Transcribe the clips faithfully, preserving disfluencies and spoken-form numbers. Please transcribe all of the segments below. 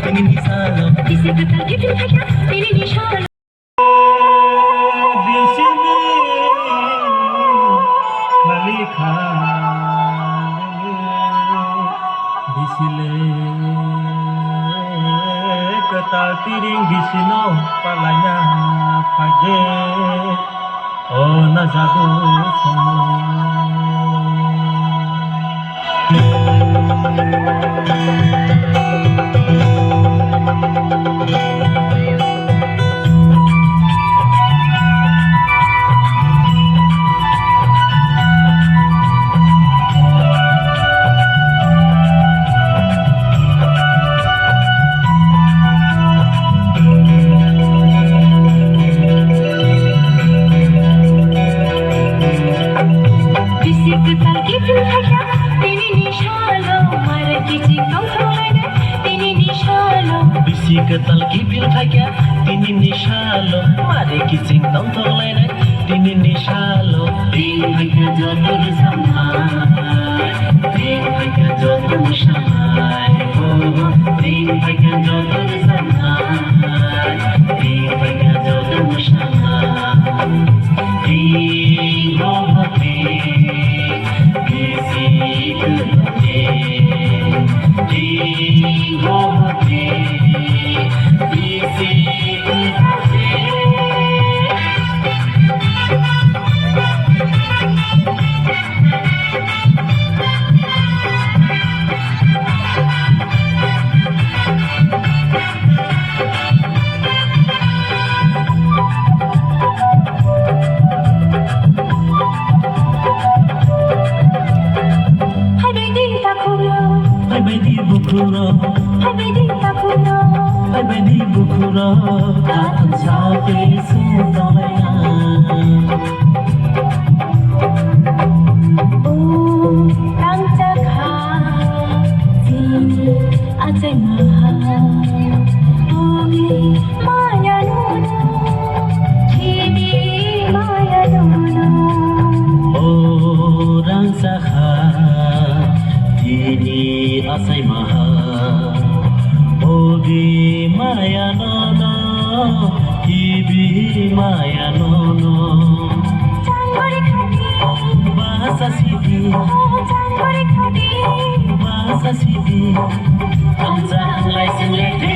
Bisi kwtal kiphil khaikha tini ni salo. Bisini khali kha bisile kwtal tiring bisino palaina phaje. O na jago somo. Bisi kwtal kiphil khaikha tini ni salo, mare kiching tongthok lainai tini ni salo. Bisi kwtal kiphil khaikha tini ni salo, mare kiching tongthok lainai tini ni salo. Tini khaikha joto rwchapnai. Tini khaikha joto mwsaknai. Oh, tini khaikha joto rwchapnai. Tini khaikha joto mwsaknai. Tini rohor tini. Bisi kwtal tini. Tini rohor tini. Bisi kwtal tini. Phaibaidi takhukno. Phaibaidi bukhukno. Phaibaidi takhukno. Phaibaidi bukhukno. Takhuk sawi se tonglaina. O rangchakha chini achaimaha. Ogi maya nono, khibi maya nono. O rangchakha tini achaimaha. Ogi maya nono, khibi maya nono. Changori khadi. Basa sidi. Oh, changori khadi. Basa sidi. Ang chang lai sing le di.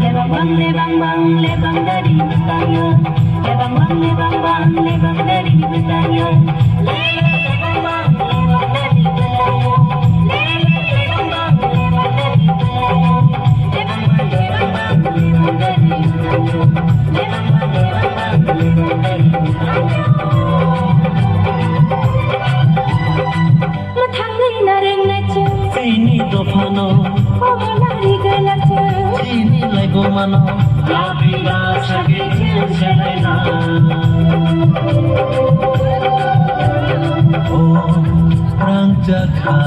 Lebang bang, lebang bang, lebang dari bwtangyo. Lebang bang, lebang bang, lebang dari bwtangyo. Mwthangwi narwk naising. Chini dophano. Komo nari gwlak chwng. Chini laibumano. Labila sakhe chwng selaina. O rangchakha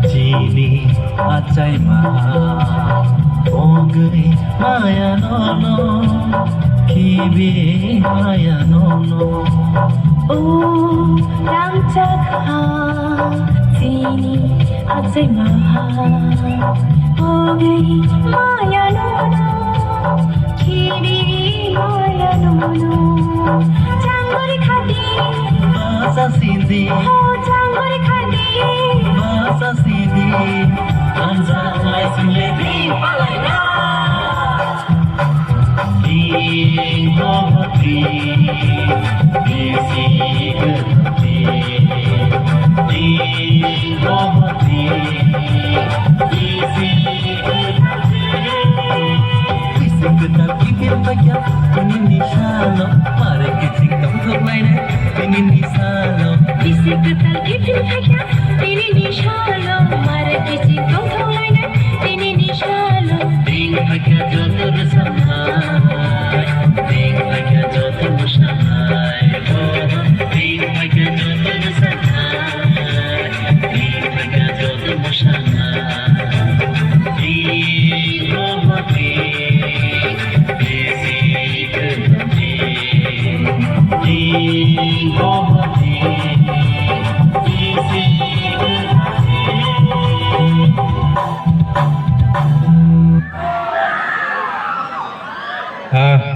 chini achaima. Ogwi maya nono, khibi maya nono. O rangchakha chini achaima, ogwi maya nono, khibi maya nono. Changori khadi. Basa sidi. Ho changori khadi. Bisi kwtal kiphil phaikha tini ni salo, mare kiching tongthok lainai tini ni salo. Bisi kwtal kiphil phaikha tini ni salo, mare kiching tongthok lainai tini ni salo. Tini phaikha joto rwchapmung.